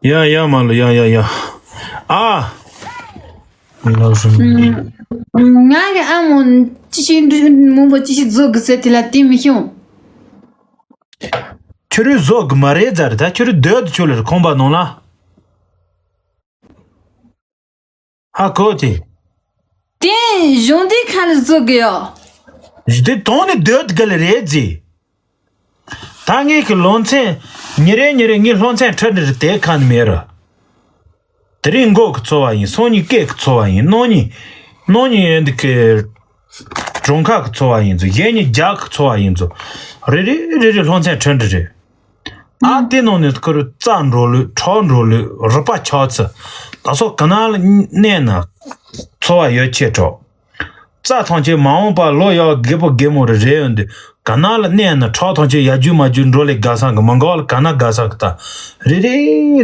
ཡ་ཡ་མ་ལོ་ཡ་ཡ་ཡ། ཨ། ང་གི་ཨ་མོ་ཅི་ཞིག་འདྲི་མང་པོ་ཅི་ཞིག་བཟོ་དགོས་ཟེར་དེ་ལ་དེ་མི་ཤོང་། ཁྱོད་རུ་བཟོ་དགོས་མ་རེད་ཟེར། ད་ཁྱོད་རུ་སྡོད་དུ་ཁྱོད་ལ་ཁང་པ་ནང་ལ། ཧ་གོ་དེ། དེ་གཞུང་འདི་ཁ་ལ་བཟོ་དགོས་ཡོ། དེ་དོན་ནི་སྡོད་དགོས་ལ་རེད་ཟེར། ད་ངེད་ཀྱི་སློབ་ཚན་ཉིན་རེ་ཉིན་རེ་ངའི་སློབ་ཚན་ཁྲིད་འདི་རུ་དེ་ཁ་ནས་མེད་ར། དེ་རིང་མགོ་གི་འཚོ་བ་ཡིན། སང་ཉིན་སྐེ་གི་འཚོ་བ་ཡིན། གནངས་ཉིན་གནངས་ཉིན་ཡོན་འདི་གི་གྲོང་ཁ་གི་འཚོ་བ་ཡིན་ཚོ། གཞན་ཉིན་རྒྱ་གི་འཚོ་བ་ཡིན་ཚོ། རེ་རེ་རེ་རེ་སློབ་ཚན་ཁྲིད་འདི་རེད། ཨ་དེ་ནང་ནས་ཁུ་རུ་རྩྭ་འགྲོ་ལུགས། ཁྲག་འགྲོ་ལུགས། རུས་པ་ཆག་ཚུལ། ད་སོགས་ག་ན་ལ་གནས་ན་འཚོ་བ་ཡོད་ཆེ་གྲོགས། རྩྭ་ཐང་ཆེ་མ་འོངས་པ་ལོ་ཡག་རྒད་པོ་རྒད་མོ་རེ་རེ་ཡོད་འདི་ག་ན་ལ་གནས་ན་ཁྲག་ཐང་ཆེ་ཡ་རྒྱུ་མ་རྒྱུ་འགྲོ་ལས་དགའ་སང་གི་མི་འགའ་ལ་ག་ན་དགའ་སང་གི་ད། རེ་རེ་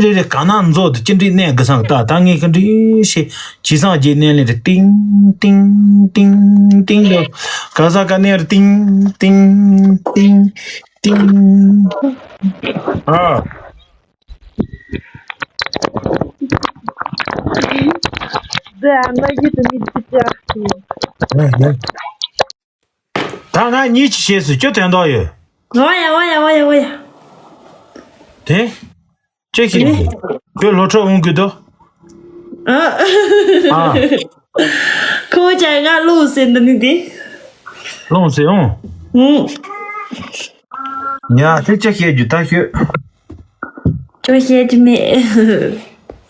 རེ་རེ་ག་ན་མཛོ་དུ་ཅི་འདྲའི་གནས་དགའ་སང་གི་ད། ད་ངས་ག་འདྲའི་ཤེས་ཇི་སང་རྗེས་གནས་ལས་རེ་ཏིང་ཏིང་ཏིང་ཏིང་ལོ་ག་ས་ག་གནས་རེ་ཏིང་ཏིང་ཏིང་ཏིང་ཨ། ད་ང་གཉིས་ཀྱི་ཞེས་སུ་ཅི་དོན་དག་ཡོད། ཝ་ཡ་ཝ་ཡ་ཝ་ཡ་ཝ་ཡ། དེ། ཅི་ཞིག་ཡོད། ཁྱོད་སློབ་གྲྭ་འོང་གི་འདུག་ཨ། ཁོ་ཅག་ང་ལོག་ཟེར་འདི་ནི་དེ། ལོག་ཟེར་འོང་། ཨུང་། ཉ་དེ་ཅི་བཤད་རྒྱུ་ད་ཤོད། ཁྱོད་བཤད་རྒྱུ་མེད།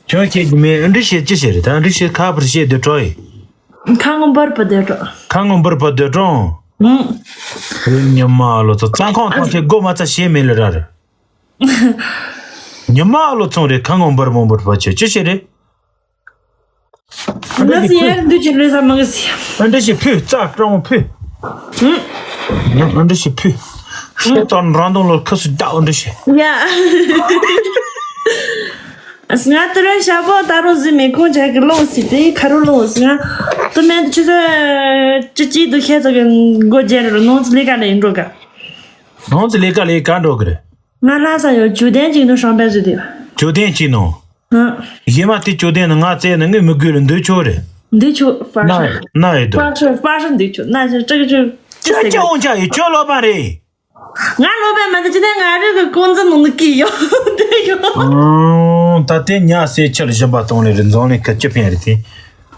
ཁྱོད་བཤད་རྒྱུ་མེད། ཨ་འདྲི་བཤད་ཅི་བཤད་རེད། ད་ཨ་འདྲི་བཤད་ཁ་པར་བཤད་སྡོད་གྲོགས་ཡིན། ཁ་ངོ་འབར་པ་སྡོད་གྲོགས། ཁ་ངོ་འབར་པ་སྡོད་གྲོགས། ཨུང་། ཉི་མ་ལོ་ཚོ་རྩྭ་ཁང་ཐང་ཆེ་སྒོ་མ་ཚ་ཞེ་མེད་ལ་ར་རེད། ཉི་མ་ལོ་ཚོང་རེད། ཁ་ངོ་འབར་མོ་འབར་པ་ཆེ་ཅི་བཤད་རེད། ང་ཚོ་ཡར་འདུག་ཅིག་ལོས་ས་མང་གི་སི། ཨ་འདྲ་ཞིག་ཕུལ། རྩ་སྤྲང་བོ་ཕུལ། ཨ་འདྲ་ཞིག་ཕུལ། ཤེས་ཙང་རང་དོན་ལོ་ཁ་སུ་བདག་ཨ་འདྲ་ཞིག་ཡ། ང་དུ་ར་ཞྭ་པོ་ད་རུང་ཟི་མེ་ཁོང་ཆ་གི་ལོང་སི་དེ་ཁ་རུ་ལོང་སི་ང་དུ་མེད་དུ་ཆུ་ཚོད་ཅི་ཅི་དུ་ཤེས་ཚོ་གི་མགོ་རྒྱལ་རུ་ནོང་ཚུ་ལི་ཀ་ལ་ཡིན་འགྲོ་ག་ནོང་ཚུ་ལི་ཀ་ལ་ག་འགྲོ་གི་རེད། ང་ལྷ་ས་ཡོད་ཇོ་ལྡན་ཅིག་ནུ་ཧྲང་པའི་ཟི་དེ། ཇོ་ལྡན་ཅིག་ནོ། ཧ། གཞན་མ་དེ་ཇོ་ལྡན་ནི་ང་བཙལ་ནི་ངའི་མི་དགོས་ལ་འདོད་ཆོག་རེད། འདོད་ཆོག་པར་ཤ་ན་ཡོད་དོ། པར་ཤ་པར་ཤ་འདོད་ཆོག་ན་ཤ་ཀྲག་ཀྲག་ཅི་ཟེར་གི་ཅི་འོང་ཅག་ཡོད་ཁྱོད་ལོ་པ་རེད། ང་ལོ་པ་མ་ད་ཅི་ནས་ང་རེ་གི་ཀོང་ཙི་ནང་ནི་ཀི་ཡོད་དེ་ཡོད། ཨང་། ད་དེ་ཉ་སེ་ཆལ་བཞིན་པ་གཏོང་ལེ་རི་འཛོང་ལེ་ཁ་ཅི་ཕན་རེད་དེ།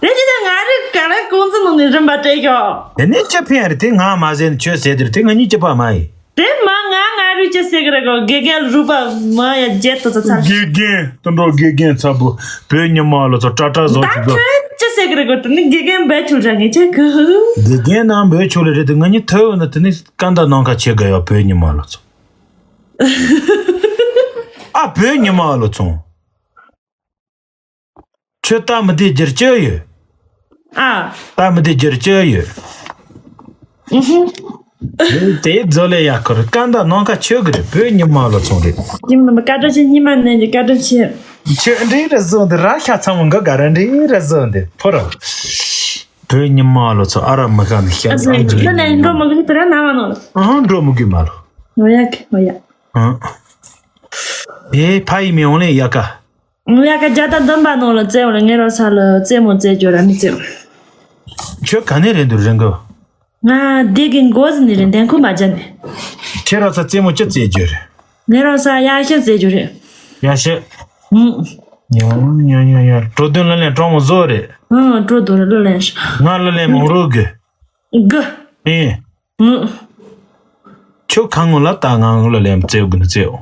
དེ་ཅི་ནས་ང་རེ་ག་རེ་ཀོང་ཙི་ནང་ནི་རིན་པ་སྤྲད་ཡོད། དེ་ནས་ཅི་ཕན་རེད་དེ་ང་མ་ཟེར་ནས་ཁྱོད་ཟེར་དེ་རེད་དེ་ང་གཉིས་ཅི་པ་མ་ཡིན། དེ་མ་ང་ང་རུ་ཅི་ཟེར་གི་རེད་གོ་དགེ་རྒན་རུ་པ་མ་ཡ་རྒྱལ་དུ་ཚ་ཚ། དགེ་རྒན་དུ་འགྲོ་དགེ་རྒན་ཚ་བུ་བོད་ཉི་མ་ལོ་ཚོ་ཀྲ་ཀྲ་བཟོ་ད་ཅི་གོ་ཁྱོད་ཅི་ཟེར་གི་རེད་གོ་དེ་ནི་དགེ་རྒན་བེད་ཆུ་ར་ངེ་ཅི་གི། དགེ་རྒན་ནང་བེད་ཆུ་ལ་རེད་དེ་ང་གཉིས་ཐོས་འོ་ན་དེ་ནི། སྐད་མདའ་ནང་ཁ་ཆེ་ག་ཡོད་བོད་ཉི་མ་ལོ་ཚོ། ཨ་བོད་ཉི་མ་ལོ་ཚོ། ཁྱོད་ལྟ་མི་བདེ་རྒྱུར་ཅི་ཡོད། ཨ། ལྟ་མི་བདེ་རྒྱུར་ཅི་ཡོད། ཨུ་ཧུ། དེ་རྫོ་ལེ་ཡ་ཁོར་སྐད་མདའ་ནང་ཁ་ཆོད་གི་རེད་བོད་ཉི་མ་ལོ་ཚོ་རེད། ཉི་མ་ལོ་བཀའ་དྲིན་ཆེ་ཉི་མ་ནས་ཀྱི་བཀའ་དྲིན་ཆེ། ཁྱོད་འདྲའི་རེ་བཟོ་འདི་ར་ཤ་ཚ་མོ་འགའ་ག་ར་འདྲའི་རེ་བཟོ་འདི་ཕོ་ར། བོད་ཉི་མ་ལོ་ཚོ་ཨ་ར་མི་ཤ་ནི་ཤ་ཨ་ནི་ཨ་ཙི་ནི་ལ་ནས་འགྲོ་མི་དགོས་དེ་ར་ན་མ་ནོ། ཨ་འགྲོ་མི་དགོས་མ་ལོ། ང་ཡ་ཁེ་ང་ཡ། ཨ། ཨེ་ཕ་ཡི་མི་འོང་ལེ་ཡ་ཀ། ང་ཡ་ཀ་རྒྱ་ད་འདམ་པ་ནོ་ལ་བཙལ་བ་ལ་ངེ་རོ་ས་ལ་བཙལ་མོ་བཙལ་རྒྱུ་ར་མི་བཙལ། ཁྱོད་ག་ནས་རེད་འདུག་རེད་གོ། ང་སྡེ་གི་འགོ་ཟིན་ནི་རེད་འདན་ཁུ་མ་བརྒྱབ་ནས། ཁྱེད་ར་ས་བཙལ་མོ་ཅི་བཙལ་རྒྱུ་རེད། ངེ་རོ་ས་ཡ་ཤི་བཙལ་རྒྱུ་རེད། ཡ་ཤི། ཨུང་། ཡ་ཡ་ཡ་ཡ་འགྲོ་དོན་ལ་ལན་གྲོང་མོ་བཟོ་རེད། ཨང་འགྲོ་དོན་ལ་ལན་ཤི། ང་ལ་ལན་མོ་རོ་གི། གི། ཨེ། ཨུང་། ཁྱོད་ཁ་ངོ་ལ་ལྟ་ང་ངོ་ལ་ལན་བཙལ་གི་ནི་བཙལ།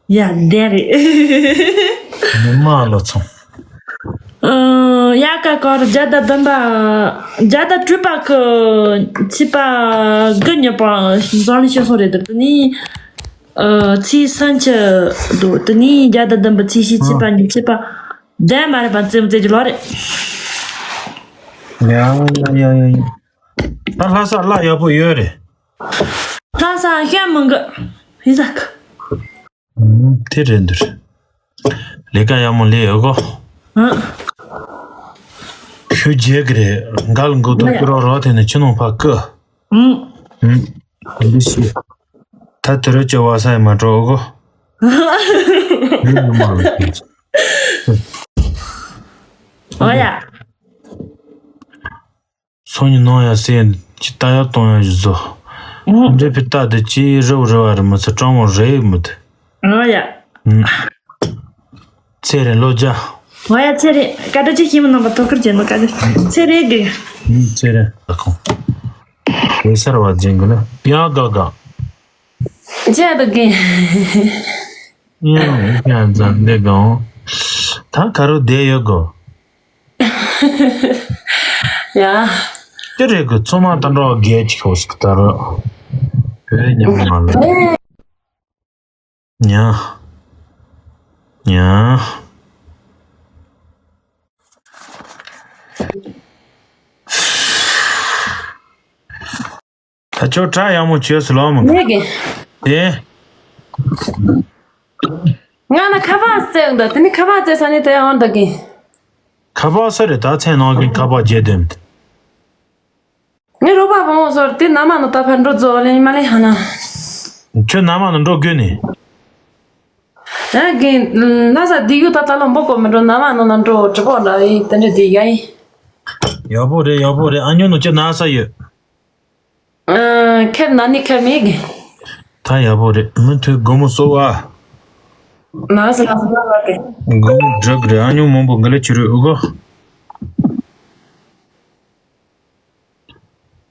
ཡ་འདན་རེད། མི་མ་ལོ་ཚོང་། ཨ། ཡ་ཀ་ཀོར་རྒྱ་ད་དམ་པ། རྒྱ་ད་སྤྲུལ་པ་ཁི་ཚིག་པ་དགུ་ཉི་པ་འཛམ་གླིང་སྤྱི་ཚོགས་རེད་དུ་ནི། ཨ། ཚིག་སན་ཆི་དུ་དུ་ནི་རྒྱ་ད་དམ་པ་ཚིག་བཞི་ཚིག་པ་ཉི་ཚིག་པ། དན་མ་རེད་པ་ཙེ་མོ་ཙེ་ཅི་ལོ་རེད། ཡ་ཡ་ཡ་ཡ། ད་ལྷ་ས་ལ་ཡག་པོ་ཡོད་རེད། ལྷ་ས་ཤ་མང་གི་ཧི་ཟ་ཁི། ཨུམ། དེ་རེད་འདུག་ལས་ཀ་ཡག་མོ་ལས་ཡོད་གོ། ཨ། ཤུ་རྒྱལ་གི་རེད། འགལ་འགོ་དོ་ཀི་རོ་རོ་དེ་ནས་ཆུ་ནང་ཕ་ཀི། ཨུམ། ཨུམ། འདི་ཤི། ད་དེ་རུ་ཅི་བ་ས་ཡི་མ་འགྲོ་གོ། འོ་ཡ། སང་ཉིན་ནང་ཡ་སེ་ཅི་ལྟ་ཡ་གཏོང་ཡ་ཞིག་བཟོ། འབྲས་བུ་ལྟ་དུ་ཅི་རེ་བ་རེ་བ་རེ་མི་ཚེ་སྤྲང་བོ་རེ་མི་དེ། ཨོ་ཡ། ཚེ་རིང་ལོ་བརྒྱ། ཨོ་ཡ་ཚེ་རིང་བཀའ་དྲིན་ཆེ་ཞིམ་ནང་པ་ཐོག་ཁུར་བྱེད་ནོ་བཀའ་དྲིན་ཚེ་རིང་གི། ཚེ་རིང་ལ་ཁོང་། གེ་སར་བ་འཛིན་གི་ན་ཡ་དགའ་དགའ། ཅི་ཡ་དུ་གི། ཡང་ཡང་འཛམ་བདེ་གང་། ད་ག་རུ་བསྡད་ཡོད་གོ། ཡ། དེ་རེད་གི་ཚོ་མ་ད་འགྲོ་རྒྱལ་ཅིག་ཧོ་སི་ད་རུ། བོད་ཉམས་མ་ལ། ཉ། ཉ། ད་ཅོ་གྲ་ཡག་མོ་བྱོས་སུ་ལོག་མི་དགོས། ངས་གི། དེ། ང་ན་ཁ་པར་བཙལ་འདུག་དེ་ནི་ཁ་པར་བཙལ་ས་ནི་དེ་འོང་འདུག་གི། ཁ་པར་ས་རེད་ད་ཚེ་ནང་གི་ཁ་པར་བརྗེད་དེ་མི་འདུག་ངའི་རོགས་པ་བོང་བོ་ཟོར་དེ་ན་མ་ནུ་ད་ཕར་འགྲོ་རྫོགས་ལེ་མ་ལེ་ཧ་ན། ཁྱོད་ན་མ་ནུ་འགྲོ་དགོས་ནི། ཨ་གི། ལ་ས་དེ་ཡུ་ད་ད་ལོ་འབོ་གོ་མི་འགྲོ་ན་མ་ནུ་ན་འགྲོ་གྲི་པོ་ལ་ཡི་དེ་འདྲ་དེ་ཡ་ཡི། ཡག་པོ་རེད་ཡག་པོ་རེད། ཨ་ཉོ་ནུ་ཁྱོད་ན་ས་ཡོད། ཨ་ཁེབ་ན་ནི་ཁེབ་མི་གི། ད་ཡག་པོ་རེད། མུ་མཐུད་སྒོར་མོ་གསོག་ཨ། ལ་ས་ལ་ས་ལ་ལ་གི། སྒོར་མོ་འགྲིག་རེད། ཨ་ཉོ་མང་པོ་འགི་ལ་ཁྱི་རུ་ཨུ་གོ།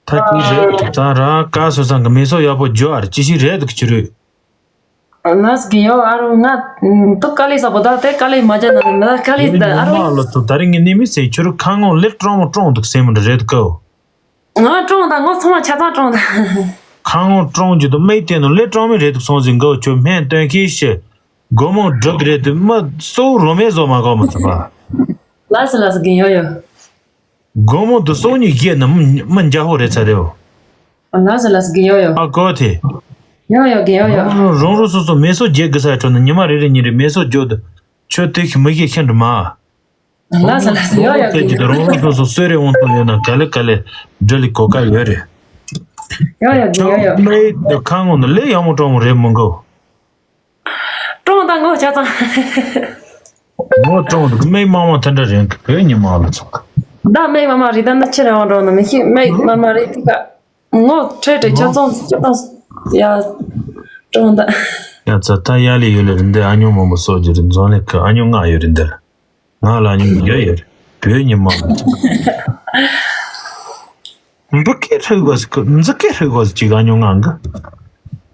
ད་ཅི་རེད་ད་ར་ཀ་སོ་སང་གི་མི་སོ་ཡག་པོ་འཇོ་ཨར་ཅི་ཞིག་རེད་འདུག་ཁྱི་རུ། ལ་ས་གི་ཡོ་ཨ་རུ་ང་ཏུ་ཀ་ལི་ས་པོ་ད་དེ་ཀ་ལི་མ་ཅན་ན་ལ་ཀ་ལི་ད་ཨ་རུ། ལ་ལོ་ཏུ་ད་རིང་གི་ནི་མི་སེ་ཁྱི་རུ་ཁ་ངོ་ལེ་ཀྲོང་མོ་ཀྲོང་འདུག་སེ་མི་འདྲ་རེད་གོ། ང་ཀྲོང་དང་ངོ་ཚང་མ་ཆ་ཚང་ཀྲོང་དང་། ཁ་ངོ་ཀྲོང་རྒྱུ་དུ་མེད་དེ་ནོ་ལེ་ཀྲོང་མི་རེད་འདུག་སོང་ཟིན་གོ་ཁྱོད་སྨན་སྟོན་ཁྱི་ཤི། སྒོར་མོ་འགྲིག་རེད་དུ་མི་སོ་རོ་མེ་བཟོ་མ་གོ་མི་ཚུགས་པ། ལ་ས་ལ་ས་གི་ཡོ་ཡོ། སྒོར་མོ་དུ་སོ་གཉིས་བརྒྱད་ན་མི་མི་འཇའ་ཧོ་རེད་ཚ་རེའོ། ལ་ས་ལ་ས་གི་ཡོ་ཡོ། ཨ་གོ་ཐེ། ཡོ་ཡོ་གི་ཡོ་ཡོ། རང་རང་རང་སོ་སོ་མེ་སོ་རྒྱས་གི་ས་ཁྲོད་ན་ཉི་མ་རེ་རེ་ཉིན་རེ་མེ་སོ་རྒྱོ་དུ། ཁྱོད་དེ་ཤི་མི་ཤེས་ཁྱེད་འདྲི་མ། ལགས་སོ་ལགས་སོ། ཡོ་ཡོ། ཁྱེད་ཀྱི་རོང་རོང་སོ་སོ་གསོད་རེ་འོང་དང་ཡོད་ན་ག་ལེ་ག་ལེ་འདྲི་ལི་གོ་ཀ་ཡོད་རེད། ཡོ་ཡོ་ཡོ་ཡོ། ཁྱོད་མི་དེ་ཁ་ངོ་ནི་ལས་ཡག་མོ་སྤྲང་མོ་རེད་མི་འགོ། ཀྲོང་དང་ངོ་ཆ་ཚང་། ངོ་ཀྲོང་དུ་མེག་མང་མང་དེ་འདྲ་རེད་གི་བོད་ཉི་མ་ལ་ཚོགས། ད་མེག་མང་མང་རེད། ད་འདི་ཕྱིར་ཡོང་འགྲོ་ན་མི་ཤེས། མེག་མང་མང་རེད་དེ་ཀ། ངོ་ཁྲེ་ཁྲེ་ཆ་ཚང་ཆ་ཚང་ཡ། ཀྲོང་ད། ཡ་ཚ་ད་ཡ་ལི་ཡོད་ལེ་རེད་འདི་ཨ་ཉོ་མང་པོ་སོགས་ཀྱི་རེད། འཛོམས་ལེ་ཀ་ཨ་ཉོ་ལྔ་ཡོད་རེད་འདི་ལ། ང་ལ་ཉུང་ཡོད་ཡོད་བོད་ཉི་མ། འབུ་སྐད་ཧྲིལ་གོ་ཟིག་འཛི་སྐད་ཧྲིལ་གོ་ཟིག་ཅིག་ཨ་ཉོ་ང་གི།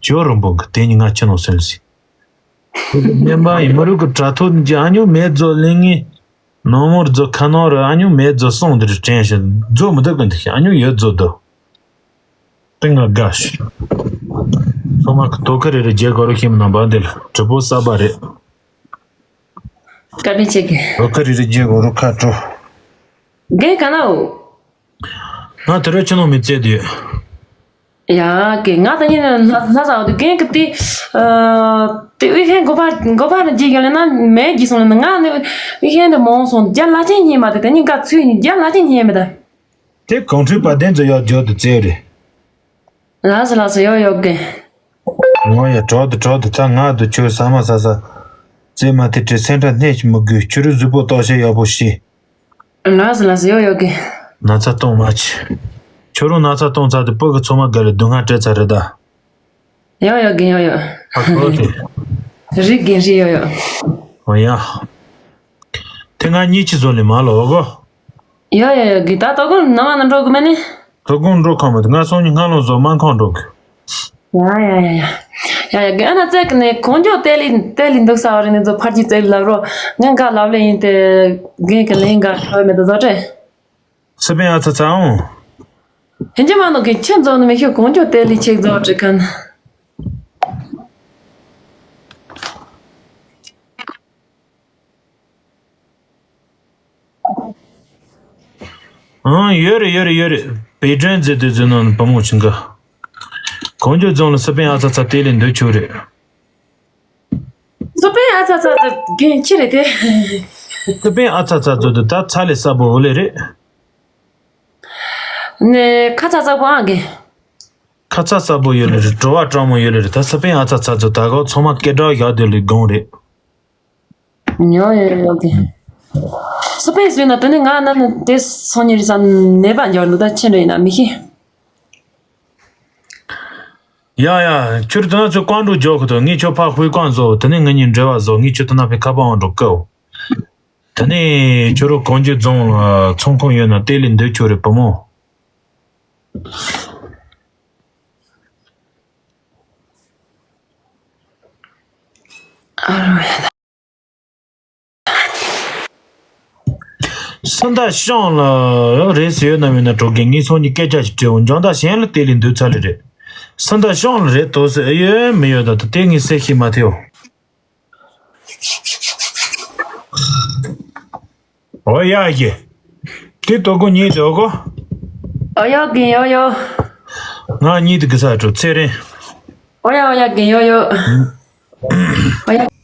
ཇོ་རིན་པོ་གི་དེ་ཉི་ང་ཅི་ནོ་སེལ་ཟིག་སྨན་པ་ཡི་མི་རུ་གི་དྲ་ཐོག་ནི་ཨ་ཉོ་མེད་ཛོ་ལེ་ངི། ནང་མོར་ཛོ་ཁ་ནོ་རི་ཨ་ཉོ་མེད་ཛོ་སོང་དེ་རི་དྲན་ཞིང་ཛོ་མི་དག་གི་འདུག་ཨ་ཉོ་ཡོད་ཛོ་དོ། ཏི་ང་དགའ་ཤི། ཚོ་མ་གི་དོ་ཁ་རི་རི་རྒྱལ་གོ་རུ་ཤིམ་ནང་པ་འདི་ལ་གྲི་པོ་ས་པ་རེད། བཀའ་དྲིན་ཆེ་གི། ལོ་ཀ་རི་རི་རྗེ་གོ་རུ་ཁ་དྲོ། རྒན་ག་ན་འོ། ང་དེ་རོ་ཆུ་ནང་མི་བཙལ་དུས། ཡ་གི་ང་ད་ཉིན་ལྷ་ལྷ་ས་འོ་དུ་རྒན་གི་དེ། དེ་ཨུ་ཧན་གོ་པ་གོ་པ་ནི་རྗེས་ག་ལེ་ན་མེད་ཀྱི་སོང་ལེ་ན་ང་ནི་ཨུ་ཧན་དུ་མོང་སོང་རྒྱ་ལ་ཅན་ཉེ་མ་དེ་ད་ཉིན་ག་ཚུད་ཉིན་རྒྱ་ལ་ཅན་ཉེ་མེད་ད། དེ་གོང་ཁྲོས་པ་དན་ཚོ་ཡོད་འཇོག་ཏུ་བཙལ་རེད། ལགས་སོ་ལགས་སོ། ཡོ་ཡོ་གི། ངོ་ཡ་གྲོགས་དུ་གྲོགས་དུ་ད་ང་དུ་ཁྱོད་ཟ་མ་ཟ་ཟ། རྩེད་མ་དེ་བྲེ་སེན་ཏྲ་སྣེ་ཞིག་མི་དགོས། ཁྱོད་རུ་གཟུགས་པོ་ལྟོགས་ཤེས་ཡག་པོ་ཤེས། ལགས་སོ་ལགས་སོ། ཡོ་ཡོ་གི། ན་ཚ་གཏོང་མ་ཆེ། ཁྱོད་རུ་ན་ཚ་གཏོང་ཚ་དུ་སྤུ་གི་ཚོ་མ་ག་ལེ་སྡུག་བསྔལ་སྤྲད་ཚ་རེད་ད། ཡོ་ཡོ་གི་ཡོ་ཡོ། ཨ་ཁོ་དེ། རིག་གི་རིག་ཡོ་ཡོ། ཨོ་ཡ། དེ་ང་གཉིས་ཀྱི་བཟོ་ལས་མ་ལོ་གོ། ཡོ་ཡོ་ཡོ་གི་ད་དོ་གོ་ནམ་ན་འགྲོ་གི་མེད་ནི། དོ་གོ་འགྲོ་ཁ་མ་དེ་ང་སོང་ཉི་ང་ལོ་བཟོ་མ་ཁང་འགྲོ་གི། ཡ་ཡ་ཡ་ཡ། ཡ་ཡ་གི་ཨ་ན་ཙེ་གི་ནས་གོང་ཇོ་ཏེ་ལི་ཏེ་ལི་འདུག་ས་བ་རི་ནས་ཚོ་ཕར་གྱི་ཙེ་ལི་ལབ་རོ། ངས་འགའ་ལབ་ལེ་ཡིན་ཏེ། རྒན་གི་ལེན་འགའ་ཁོ་མེད་དུ་བཟོ་སྟེ། སི་པན་ཨ་ཚ་ཚ་འོང་། ཧན་ཅི་མ་ནོ་གི་ཁྱོད་འཛོམས་ནི་མི་ཤོད་གོང་ཇོ་ཏེ་ལི་ཆེག་བཟོ་བྲི་ཁན། ཨང་ཡོད་རེད་ཡོད་རེད་ཡོད་རེད། པེ་ཀྲན་མཛེས་སྡུག་ཟེར་ནོ་བུ་མོ་ཆུང་ག་གོང་ཇོ་རྫོང་ལ་སི་པན་ཨ་ཚ་ཚ་དེ་ལས་འདོད་ཆོག་རེད། སི་པན་ཨ་ཚ་ཚ་ཚ་རྒན་ཁྱི་རེད་དེ། སི་པན་ཨ་ཚ་ཚ་ཚོ་དུ་ད་ཚ་ལས་ས་བོ་འོ་ལེ་རེད། ནས་ཁ་ཚ་ཚ་བོ་ཨང་རྒན། ཁ་ཚ་ས་བོ་ཡོད་ལེ་རེད། བྲོ་བ་སྤྲང་མོ་ཡོད་ལེ་རེད། ད་སི་པན་ཨ་ཚ་ཚ་ཚོ་ད་གོ་ཚང་མ་སྐད་གྲགས་བཞག་དེ་ལས་དགོངས་རེད། ཉོ་ཡོད་ཡོད་གི། སི་པན་ཟོས་ན་དེ་ནི་ང་ན་ནི་དེ་སོང་ཉིན་རི་ས་ནད་པ་འཇོག་ནི་ད་ཆེ་འདྲ་ཡིན་ན་མི་ཤེས། ཡ་ཡ་ཁྱོད་དེ་ན་ཚོ་ཀང་འགྲོ་འཇོག་གི་དོ་ངས་ཁྱོད་ཕ་ཧུའི་ཀང་བཟོ་དེ་ནི་ངེད་གཉིས་འབྲེལ་བ་བཟོ་ངས་ཁྱོད་དེ་ན་ཕའི་ཁ་པ་འོང་འགྲོ་ཀའོ། དེ་ནི་ཁྱོད་རོ་གོང་ཇོ་རྫོང་ཚོང་ཁང་ཡོད་ན་དེ་ལས་འདོད་ཆོག་རེད་བུ་མོ། སུ་འདྲ་ཤང་ལ་རེད་ཟེར་ཡོད་ན་མེད་ན་གྲོགས་རྒན་ངས་སོང་ཉིན་སྐད་ཆ་ཞིག་དྲིའོ། འཇང་ད་གཞན་ལ་དེ་ལས་འདོད་ཚ་ལེ་རེད། སུ་འདྲ་ཤང་ལ་རེད་དོ་ཟེར་ཨེ་ཡོད་མི་ཡོད་ད་དེ་ངས་ཟེར་ཤེས་མ་ཐེའོ། ཨོ་ཡ་ཡེ། དེ་དོ་གོ་གཉིས་དོ་གོ། ཨོ་ཡ་གི་ཡོ་ཡོ། ང་གཉིས་དེ་གི་ས་གྲོ་ཚེ་རིང་། ཨོ་ཡ་ཨོ་ཡ་གི་ཡོ་ཡོ། ཨོ་ཡ།